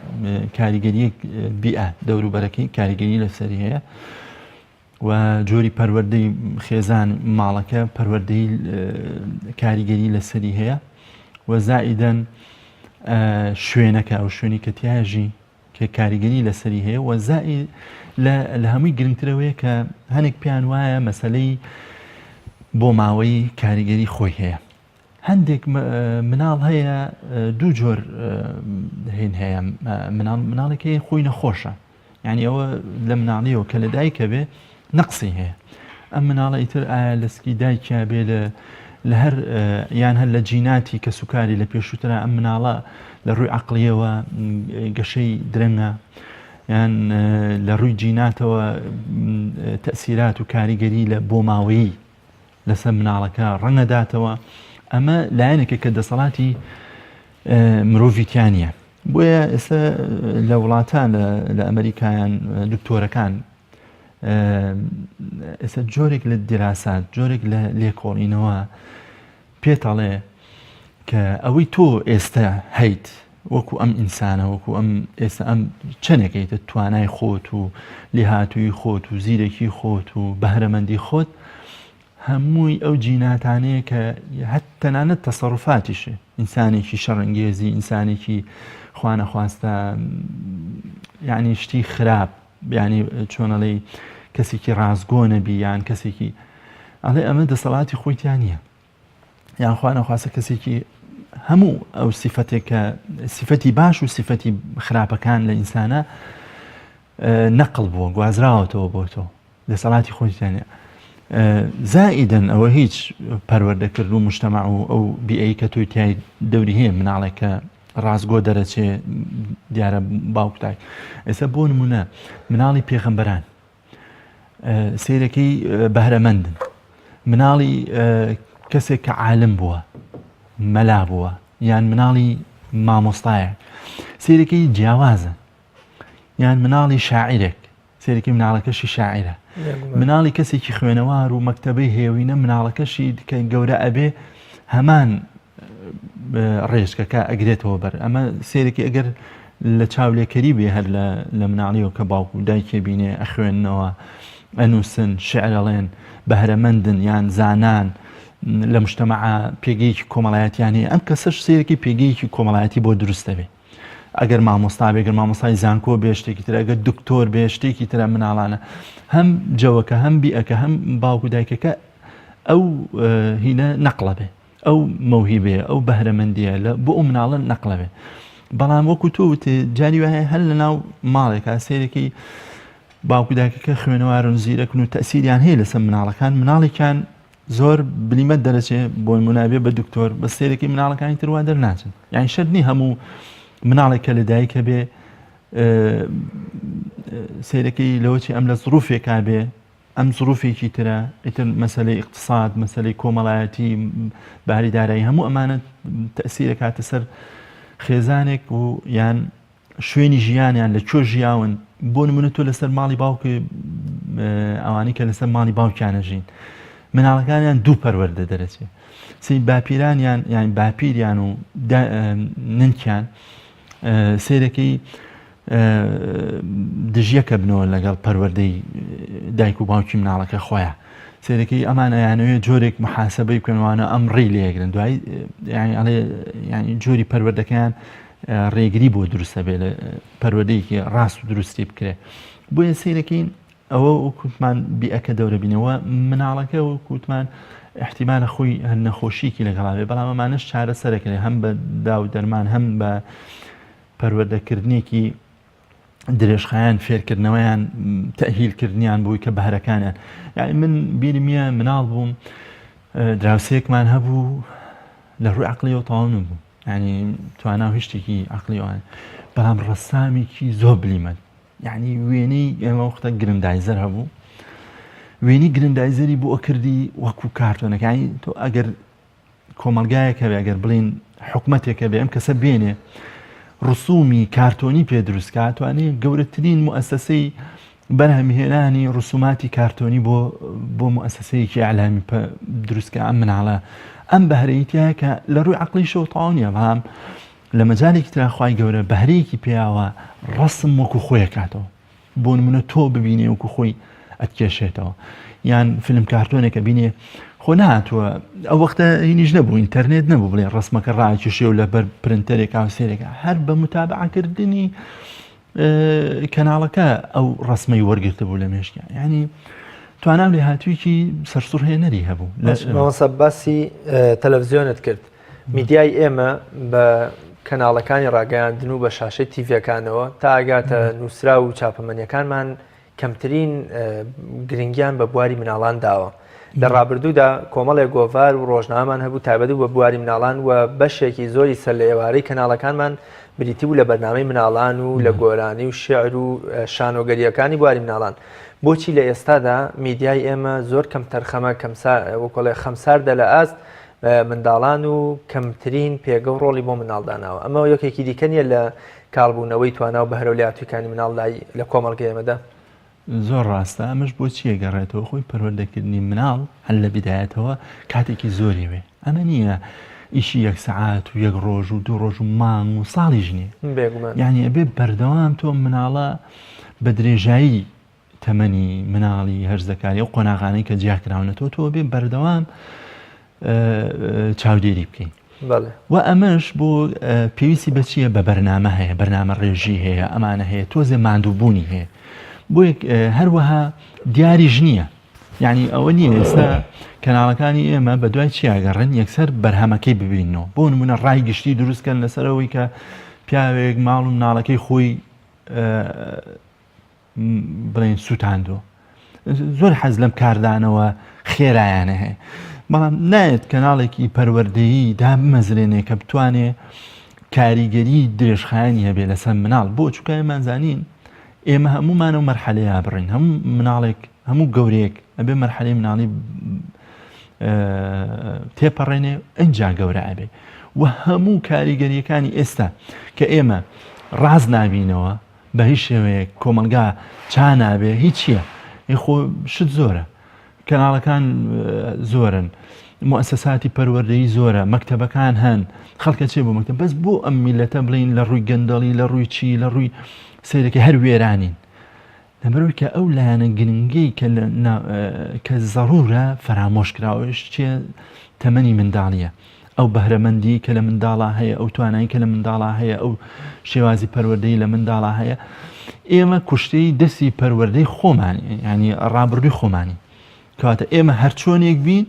کاریگەریەک بیئە دەوروبەرەکەی کاریگەری لەسەری هەیە و جۆری پەروەردەی خێزان ماڵەکە پەروەردەی کاریگەری لەسەری هەیە و زائیدەن شوێنەکە ئەو شوێنی کە تیاژی کە کاریگەری لەسەری هەیە و زائید لە هەمووی گرنگترەوەیە کە هەنێک پێیان وایە مەسەلەی بۆ ماوەی کاریگەری خۆی هەیە هەندێک مناڵ هەیە دوو جۆر هین هەیە مناڵ مناڵێک هەیە خۆی نەخۆشە یعنی ئەوە لە مناڵیەوە کە لە دایکە بێ نەقسی هەیە ئەم مناڵە ئیتر ئایا لە سکی دایکیا بێ لە لە هەر یان هەر لە جیناتی کەسوکاری لە پێشووترا ئەم مناڵە لە ڕووی عقلیەوە گەشەی درەنگە یان لە ڕووی جیناتەوە تەسیرات و کاریگەری لە بۆ ماوەیی لەسەر مناڵەکە ڕەنگەداتەوە ئەمە لایەنێکە کە دەسەڵاتی مرۆڤی تیانە بۆیە ئێستا لە وڵاتان لە ئەمریکایان دکتۆرەکان ئێستا جۆرێک لە دیراسات جۆرێک لە لێکۆڵینەوە پێتەڵێ کە ئەوەی تۆ ئێستا هەیت وەکو ئەم ئینسانە وەکو ئەم ئێستا ئەم چەندێکیتە توانای خۆت و لێهاتووی خۆت و زیرەکی خۆت و بەهرەمەندی خۆت هەمووی ئەو جیناتانەیە کە هەت تەنانەت تەسەڕوفاتیشێ ئینسانێکی شەڕەنگێزی ئینسانێکی خوانەخواستە یعنی شتی خراپ یعنی چۆنەڵی کەسێکی ڕاستگۆ نەبی یان کەسێکی ئەڵێ ئەمە دەسەڵاتی خۆی تیا نییە یان خوانەخواستە کەسێکی هەموو ئەو سیفەتێک کە سیفەتی باش و سیفەتی خراپەکان لە ئینسانە نەقل بووە گوازراوەتەوە بۆ تۆ دەسەڵاتی خۆیتیان زائیدەن ئەوە هیچ پەروەردەکرد و مجتمع و ئەو بیئەی کە تۆی تای دەوری هەیە مناڵێک کە ڕاستگۆ دەرەچێ دیارە باوکتای ئێستا بۆ نمونە مناڵی پێغەمبەران سیرەکەی بەهرەمەندن مناڵی کەسێک کە عالم بووە مەلا بووە یان مناڵی مامۆستایە سیرەکەی جیاوازە یان مناڵی شاعیرێک سەیرەکی مناڵەکەشی شاعیرە مناڵی کەسێکی خوێنەوار و مەکتەبەی هێوینە مناڵەکەشی کە گەورە ئەبێ هەمان ڕێچکەکە ئەگرێتەوە بەر ئەمە سێرێکی ئەگەر لە چاولێکەری بێ هەر لە مناڵیەوە کە باوک و دایکێ بینێ ئەخوێندنەوە ئەنووسن شعرەڵێن بەهرەمەندن یان زانان لە مشتەمەعە پێگەیەکی کۆمەڵایەتیان هەیە ئەم کەسەش سێرەکی پێگەیەکی کۆمەڵایەتی بۆ دروست دەبێت ئەگەر مامۆستا بێ گەر مامۆستای زانکۆ بێ شتێکی تر ئەگەر دکتۆر بێ شتێکی ترە مناڵانە هەم جەوەکە هەم بیئەکە هەم باوک و دایکەکە ئەو هینە نەقڵە بێ ئەو مەوهیبەیە ئەو بەهرەمەندیە لە بۆ ئەو مناڵە نەقلە بێ بەڵام وەکو تۆ وتێ جاری وایە هەر لە ناو ماڵێکا سێرەکی باوک و دایکەکە خوێنەوارن زیرەکن و تەسیریان هەیە لەسەر مناڵەکان مناڵێکیان زۆر بلیمەت دەرەچێ بۆ نمونە بێ بە دکتۆر بە سێرەکی مناڵەکانی تر وا دەرناچن یعنی شەرت نی هەموو مناڵێک کە لە دایکە بێ سیرەکەی لەوەچی ئەم لە زروفێکا بێ ئەم زروفێکی ترە ئیتر مەسلەی اقتصاد مەسلەی کۆمەڵایەتی باری دارایی هەموو ئەمانە تەسیرە کاتە سەر خێزانێک و یان شوێنی ژیانیان لە کوێ ژیاون بۆ نمونە تۆ لەسەر ماڵی باوکی ئەوانی کە لەسەر ماڵی باوکیانە ژین مناڵەکانیان دوو پەروەردە دەرەچێ سی باپیرانیان یان باپیریان و ننکیان سیرەکەی دژیەکە بنەوە لەگەڵ پەروەردەی دایک و باوکی مناڵەکە خۆیان سەیرەکەی ئەمان ئەیانەوێت جۆرێک محاسبەی بکەنوانە ئەم ڕێی لێگرن دوای یعنی ئەڵێ یعنی جۆری پەروەردەکەیان ڕێگری بۆ دروستە بێ لە پەروەردەیەکی ڕاست و دروستی بکرێ بۆیە سەیرەکەین ئەوە وەکوتمان بیئەکە دەورە بینەوە مناڵەکە وەکوتمان احتیمالە خۆی هەر نەخۆشیکی لەگەڵا بێ بەڵام ئەمانەش چارەسەرەکرێ هەم بە داو دەرمان هەم بە پەروەردەکردنێکی درێژخایەن فێرکردنەوەیان تەهیلکردنیان بووی کە بەهرەکانیان یعنی من بیرمیە مناڵ بووم دراوسێکمان هەبوو لە ڕووی عقلیەوە تەواو نەبوو یعنی توانا و هیچ شتێکی عقلی ئەوان بەڵام ڕەسامێکی زۆر بلیمەت یعنی وێنەی ئێمە وەختە گرندایزەر هەبوو وێنی گرندایزەری بۆ ئەکردی وەکو کارتۆنەکانی تۆ ئەگەر کۆمەلگایەک هەبێ ئەگەر بڵین حکومەتێک هەبێ ئەم کەسە بێنێ ڕسومی کارتۆنی پێ دروستکە توانێ گەورەترین موئەسەسەی بەرهەمهێنانی ڕسوماتی کارتۆنی بۆ بۆ موئەسەسەیەکی ئیعلامی دروستکە ئەم مناڵە ئەم بەهرەی تیایە کە لە ڕووی عەقڵیشەوە تەواو نییە بەڵام لە مەجالێکی ترا خوای گەورە بەهرەیەکی پێیاوە ڕەسم وەکو خۆی کاتەوە بۆ نمونە تۆ ببینێ وەکو خۆی ئەتکێشێتەوە یان فیلم کارتۆنێکە بینێ خۆ نهاتووە ئەو وەختە هینیش نەبوو ئینتەرنێت نەبوو بڵێ ڕسمەکە ڕاکێشێ و لەبەر پرنتەرێک و سێرێکە هەر بە متابعەکردنی کەناڵەکە ئەو ڕسمەی وەرگرتبوو لە مێشکیان ینی توانا و لێهاتوویەکی سەرسوڕهێنەری هەبوو. مامۆستا باسی تەلەڤزیۆنت کرد میدیای ئێمە بە کەناڵەکانی ڕاگەیاندن و بە شاشەی تیڤەکانەوە تا ئەگاتە نووسراو و چاپەمەنیەکانمان کەمترین گرنگیان بە بواری مناڵان داوە. لە ڕابردوودا کۆمەڵێک گۆڤار و ڕۆژنامەمان هەبوو تایبەت بوو بە بواری مناڵان و بەشێکی زۆری سەر لە ئێوارەی کەناڵەکانمان بریتی بوو لە بەرنامەی مناڵان و لە گۆرانی و شعر و شانۆگەرییەکانی بواری مناڵان. بۆچی لە ئێستادا میدیای ئێمە زۆر کەم تەرخەمە وەکۆڵێ خەمساردە لە ئاست منداڵان و کەمترین پێگە و ڕۆڵی بۆ مناڵ داناوە؟ ئەمە یەکێکی دیکە نییە لە کاڵبوونەوەی توانا و بەهرە و لێهاتووییەکانی مناڵ لای لە کۆمەڵگەی ئێمەدا؟ زۆر ڕاستە ئەمەش بۆچی ئەگەڕێتەوە خۆی پەروەردەکردنی مناڵ هەر لە بیدایەتەوە کاتێکی زۆری وێ ئەمە نییە ئیشی یەک سەعات و یەک ڕۆژ و دوو ڕۆژ و مانگ و ساڵیش نییە بێگومان یعنی ئەبێ بەردەوام تۆ مناڵە بە درێژایی تەمەنی مناڵی هەرزەکاری ئەو قۆناغانەی کە جیاکراونەتەوە تۆ بێ بەردەوام چاودێری بکەین و ئەمەش بۆ پێویستی بە چییە بە بەرنامە هەیە بەرنامە ڕێژی هەیە ئەمانە هەیە تۆزێ ماندووبوونی هەیە بۆ هەروەها دیاریش نییە یعنی ئەوە نییە ئێستا کەناڵەکانی ئێمە بە دوای چیاگەڕن یەکسەر بەرهەمەکەی ببینەوە بۆ نمونە ڕای گشتی دروستکەن لەسەرەوەی کە پیاوێک ماڵ و مناڵەکەی خۆی بڵێن سووتاندووە زۆر حەز لەم کاردانەوە خێرایانە هەیە بەڵام نایەت کەناڵێکی پەروەردەیی دابمەزرێنێ کە بتوانێ کاریگەری درێژخایەنی هەبێ لەسەر مناڵ بۆ چونکە ئێمان زانین ئێمە هەمومانە و مەرحەلەیە بڕین هەموو مناڵێک هەموو گەورەیەک ئەبێ مەرحەلەی مناڵی تێپەڕێنێ ئەجا گەورە ئەبێ و هەموو کاریگەریەکانی ئێستا کە ئێمە ڕاز نابینەوە بە هیچ شێوەیەک کۆمەڵگا چا نابێ هیچ چییە خۆ شت زۆرە کەناڵەکان زۆرن موسەساتی پەروەردەی زۆرە مەکتەبەکان هەن خەڵکە چێ بۆ مەکتەب بەس بۆ ئەم میلەتە بڵین لە ڕووی گەندەڵی لە ڕووی چی لە ڕووی سیرەکە هەر وێرانین لەبەرەوەی کە ئەو لایەنە گرنگەی کە کە زەڕورە فەرامۆش کراوە چیە تەمەنی منداڵیە ئەو بەهرەمەندی کە لە منداڵا هەیە ئەو توانایی کە لە منداڵا هەیە ئەو شێوازی پەروەردەی لە منداڵا هەیە ئێمە کوشتەی دەستی پەروەردەی خۆمانی ینی ڕابردووی خۆمانی کەواتە ئێمە هەرچۆنێک بین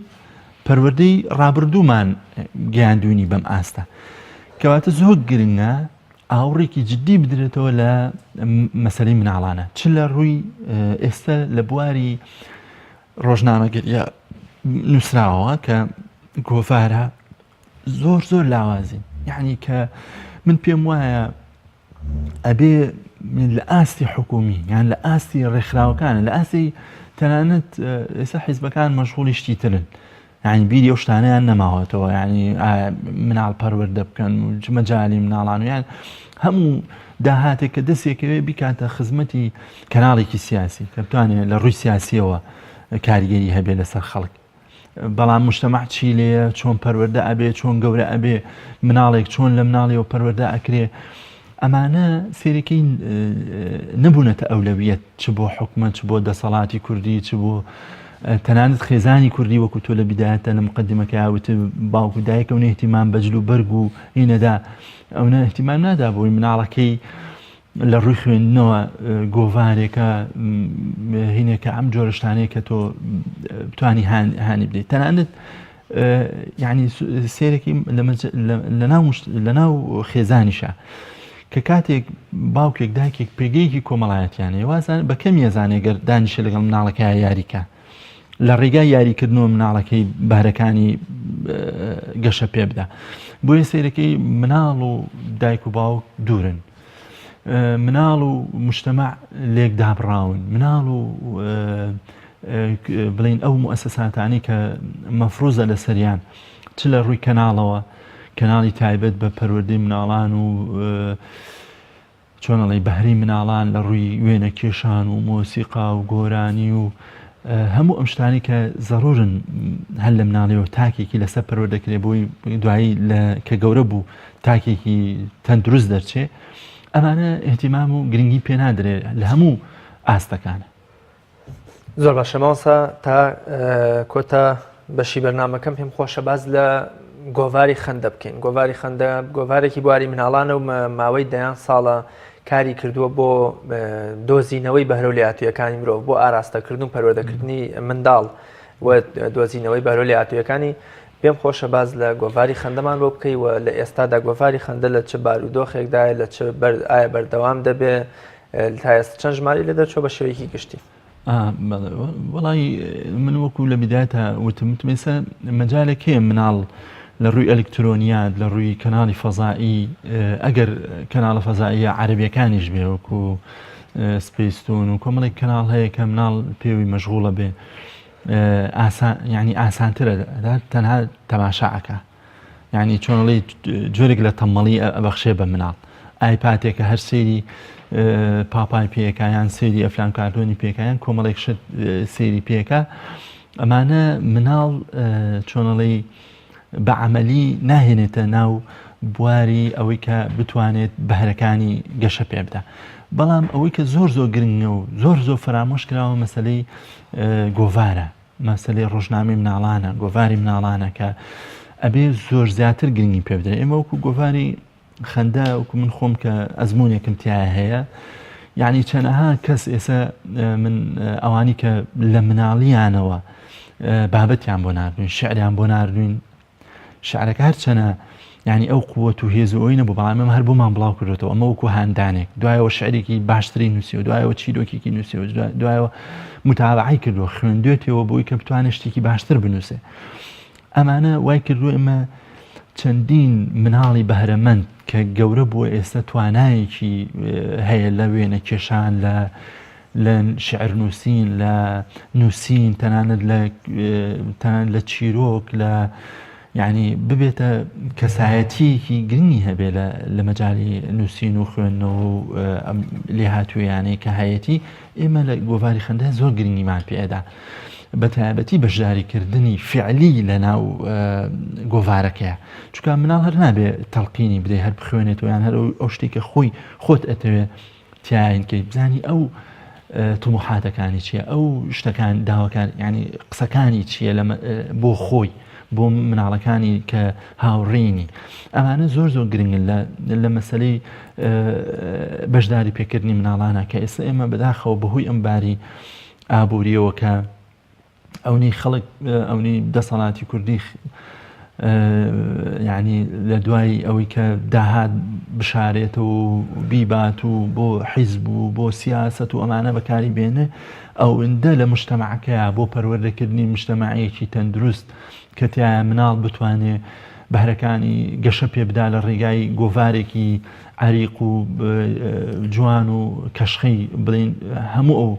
پەروەردەی ڕابردوومان گەیاندوینی بەم ئاستە کەواتە زۆر گرنگە ئاوڕێکی جدی بدرێتەوە لە مەسەلەی مناڵانە چ لە ڕووی ئێستا لە بواری ڕۆژنامەگەریە. نووسراوە کە گۆڤارە زۆر زۆر لاوازین یعنی کە من پێم وایە ئەبێ لە ئاستی حکومی یان لە ئاستی ڕێکخراوەکانە لە ئاستی تەنانەت ئێستا حیزبەکان مەشغوڵی شتی ترن یعنی بیری ئەو شتانەیان نەماوەتەوە یعنی مناڵ پەروەردە بکەن و مەجای مناڵان و یان هەموو داهاتێک کە دەستێکەوێ بیکاتە خزمەتی کەناڵێکی سیاسی کە بتوانێت لە ڕووی سیاسیەوە کاریگەری هەبێ لەسەر خەڵک بەڵام مجتەمەع چی لێیە، چۆن پەروەردە ئەبێ، چۆن گەورە ئەبێ، مناڵێک چۆن لە مناڵیەوە پەروەردە ئەکرێ، ئەمانە سێرەکەی نەبوونەتە ئەولەویەت چ بۆ حکومەت چ بۆ دەسەڵاتی کوردی چ بۆ تەنانەت خێزانی کوردی وەکو تۆ لە بیدایەتە لە مقدمەکە وت باوک و دایکە و اهتمام بە جل و بەرگ و هینەدا ئەو اهتمام نادا بۆی مناڵەکەی لە ڕووی خوێندنەوە گۆڤارێکە هینێکە ئەم جۆرە شتانەیە کە تۆ بتانی هانی بدەیت تەنانەت یعنی سێرەکی لە ناو خێزانیشە کە کاتێک باوکێک دایکێک پێگەیەکی کۆمەڵایەتیانەیە وازان بە کەم یەزانێ گەر دانیشە لەگەڵ مناڵەکە یاریکە لە ڕێگای یاریکردنەوە مناڵەکەی بارەکانی گەشە پێ بدە بۆیە سیرەکەی مناڵ و دایک و باوک دوورن مناڵ و مجتمع لێک دابڕاون مناڵ و بڵین ئەو موسەساتانی کە مەفروزە لەسەریان چ لە ڕووی کەناڵەوە کەناڵی تایبەت بە پەروەردەی مناڵان و چۆن ئەڵێی بەهرەی مناڵان لە ڕووی وێنە کێشان و مۆسیقا و گۆرانی و هەموو ئەم شتانی کە زەڕورن هەر لە مناڵیەوە تاکێکی لەسەر پەروەردە دەکرێت بۆی دوایی لە کە گەورە بوو تاکێکی تەندروست دەرچێ ئەمانە اهتمام و گرنگی پێ نادرێت لە هەموو ئاستەکانە. زۆر باشە مامۆستا تا کۆتا بەشی بەرنمەکەم پێم خۆشە باز لە گۆڤاری خەندە بکەین گۆڤاری خەندە گۆڤارێکی بواری مناڵانە و ماوەی دەیان ساڵە کاری کردووە بۆ دۆزینەوەی بەهرە و لێهاتوویەکانی مرۆڤ بۆ ئاراستەکردن و پەروەردەکردنی منداڵ و دۆزینەوەی بەهرە و لێهاتوویەکانی پێم خۆشە باز لە گۆڤاری خەندەمان بۆ بکەی و لە ئێستادا گۆڤاری خەندە لە چ بارودۆخێکدایە لە چ ئایا بەردەوام دەبێ تا ئێستا چەند ژمارەی لێ دەرچووە بە شێوەیەکی گشتی؟ وەڵی من وەکو لە بدایەتە وتم وتم ئێستا مەجالێک هەیە مناڵ لە ڕووی ئەلکترۆنیات لە ڕووی کەناڵی فەزایی ئەگەر کەناڵە فەزاییە عەربیەکانیش بێ وەکو سپیستون و کۆمەڵێک کەناڵ هەیە کە مناڵ پێوی مەشغوڵە بێ ئاسان یعنی ئاسانترە تەنها تەماشا ئەکا یانی چۆن ئەڵێی جۆرێک لە تەمەڵی ئەبەخشێ بە مناڵ ئایپاتێکە هەر سەیری پاپای پێکا یان سەیری ئەفلام کارتۆنی پێکا یان کۆمەڵێک شت سەیری پێکا ئەمانە مناڵ چۆنەڵی بە عملی ناهێنێتە ناو بواری ئەوەی کە بتوانێت بەهرەکانی گەشە پێ بدە بەڵام ئەوەی کە زۆر زۆر گرنگە و زۆر زۆر فەرامۆش کراوە مەسلەی گۆڤارە مەسەلەی ڕۆژنامەی مناڵانە، گۆڤاری مناڵانە کە ئەبێ زۆر زیاتر گرنگی پێ بدرێت. ئێمە وەکو گۆڤاری خەندە وەکو من خۆم کە ئەزمونێکم تایە هەیە یعنی چەنەها کەس ئێستا من ئەوانی کە لە مناڵیانەوە بابەتیان بۆ ناردوین شعریان بۆ ناردوین شعرەکە هەرچەنە یعنی ئەو قوت و هێز و ئەوی نەبوو بەڵام ئەمە هەر بۆمان بڵاو کردوێتەوە ئەمە وەکو هاندانێک دوایەوە شعرێکی باشتری نووسی و دوایەوە چیرۆکێکی نووسی و دوایەوە متابعی کردووە خوێندوێتەوە بۆی کە بتوانێت شتێکی باشتر بنووسێ ئەمانە وای کردووە ئێمە چەندین مناڵی بەهرەمەند کە گەورە بووە ئێستا توانایەکی هەیە لە وێنە کێشان لە لە شیعر نووسین، لە نووسین، تەنانەت لە تەنانەت لە چیرۆک، لە یعنی ببێتە کەسایەتیەکی گرنگی هەبێ لە لە مەجالی نووسین و خوێندنەوە و ئەم لێهاتوویانەی کە هەیەتی ئێمە لە گۆڤاری خەندە زۆر گرنگیمان پێدا بە تایبەتی بەشداریکردنی فعلی لە ناو گۆڤارەکەیە چونکە مناڵ هەر نابێ تەڵقینی بدەی هەر بخوێنێتەوە یان هەر ئەو شتێک کە خۆی خۆت ئەتەوێ تیاین کەی بزانی ئەو تموحاتەکانی چییە ئەو شتەکان داواکان ینی قسەکانی چییە لە بۆ خۆی بۆ مناڵەکانی کە هاوڕێنی ئەمانە زۆر زۆر گرنگن لە مەسلەی بەشداری پێکردنی مناڵانە کە ئێستا ئێمە بەداخەوە بەهۆی ئەم باری ئابووریەوە کە ئەونی خەڵک ئەونی دەسەڵاتی کوردی یعنی لە دوای ئەوەی کە داهات بشارێتەوە و بیبات و بۆ حیزب و بۆ سیاست و ئەمانە بەکاری بێنێ ئەوەندە لە مشتەمەعەکەیە بۆ پەروەردەکردنی مشتەمەعەیەکی تەندروست کە تایە مناڵ بتوانێ بەهرەکانی گەشە پێ بدا لە ڕێگای گۆڤارێکی عریق و جوان و کەشخەی بڵین هەموو ئەو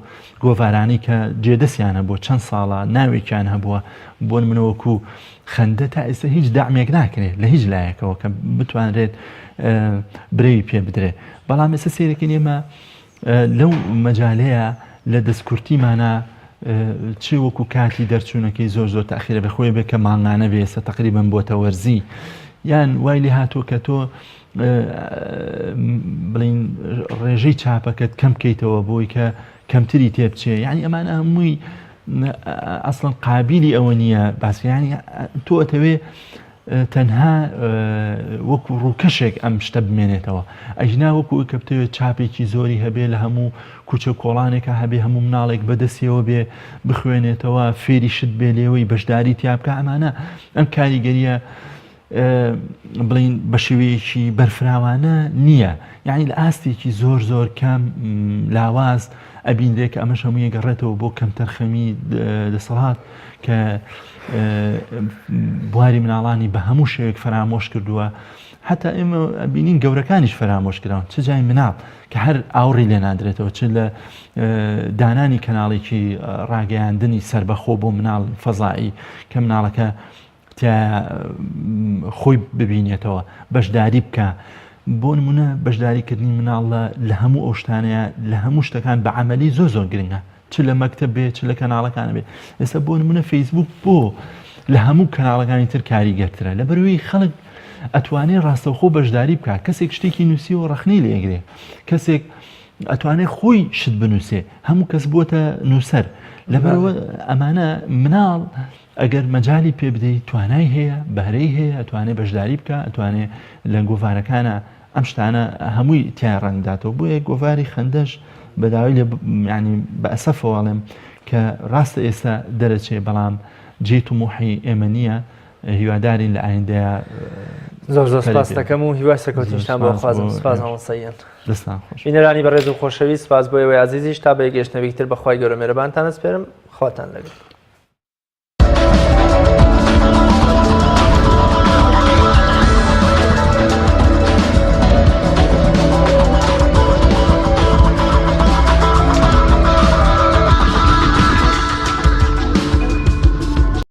گۆڤارانەی کە جێدەستیان هەبووە چەند ساڵە ناوێکیان هەبووە بۆ نمونە وەکو خەندە تا ئێستا هیچ دامێک ناکرێت لە هیچ لایەکەوە کە بتوانرێت برەوی پێ بدرێت بەڵام ئێستا سیرەکەین ئێمە لەو مەجالەیە لە دەستکورتیمانە چ وەکو کاتی دەرچوونەکەی زۆر زۆر تاخیرە بە خۆی بێ کە مانگانە بێ ئێستا تقریبا بۆتە وەرزی یان وای لێ هاتووە کە تۆ بڵین ڕێژەی چاپەکەت کەم بکەیتەوە بۆی کە کەمتری تێبچێ یعنی ئەمانە هەمووی ئەسڵەن قابلی ئەوە نییە باسیانی تۆ ئەتەوێ تەنها وەکو ڕووکەشێک ئەم شتە بمێنێتەوە ئەژنا وەکو کە بتەوێت چاپێکی زۆری هەبێ لە هەموو کوچە کۆڵانێکە هەبێ هەموو مناڵێک بەدەستیەوە بێ بخوێنێتەوە فێری شت بێ لێوەی بەشداری تیا بکە ئەمانە ئەم کاریگەریە بڵین بە شێوەیەکی بەرفراوانە نییە یعنی لە ئاستێکی زۆر زۆر کەم لاواز ئەبینرێ کە ئەمەش هەمووی گەڕێتەوە بۆ کەمتەرخەمی دەسەڵات کە بواری مناڵانی بە هەموو شێوێک فەرامۆش کردووە حتا ئێمە بینین گەورەکانیش فەرامۆش کراون چ جای مناڵ کە هەر ئاوڕی لێ نادرێتەوە چ لە دانانی کەناڵێکی ڕاگەیاندنی سربەخۆ بۆ مناڵ فەزایی کە مناڵەکە تیایا خۆی ببینێتەوە بەشداری بکە بۆ نمونە بەشداریکردنی مناڵ لە هەموو ئەو شتانەیە لە هەموو شتەکان بە عملی زۆر زۆر گرنگە چ لە مەکتب بێ چ لە کەناڵەکان بێ ئێستا بۆ نمونە فەیسبوک بۆ لە هەموو کەناڵەکانی تر کاریگەرترە لە بەروی خەڵک ئەتوانێ ڕاستەوخۆ بەشداری بکە کەسێک شتێکی نووسیەوە ڕخنەی لێگرێ کەسێک ئەتوانێ خۆی شت بنووسێ هەموو کەس بووەتە نووسەر لەبەرەوە ئەمانە مناڵ ئەگەر مەجالی پێ بدەی توانای هەیە، بەهرەی هەیە، ئەتوانێ بەشداری بکا، ئەتوانێ لە گۆڤارەکانا ئەم شتانە هەمووی تیا ڕەنگ بداتەوە. بۆیە گۆڤاری خەندەش بە داوای لێ یانی بە ئەسەفەوە ئەڵێم کە ڕاستە ئێستا دەرەچێ بەڵام جێی تموحی ئێمە نییە، هیوادارین لە ئایندەیا زۆر زۆر سپاس دەکەم و هیوای سەرکەوتنیشتان بۆ خوازم. سپاس مامۆستا گیان. دەستان خۆش. بینەرانی بەڕێز و خۆشەویست سپاس بۆ ئێوەی ئازیزیش تا بە یەک گەیشتنەوەیەکی تر بە خوای گەورە مێرەبانتان ئەسپێرم. خواتان لەگەڵ.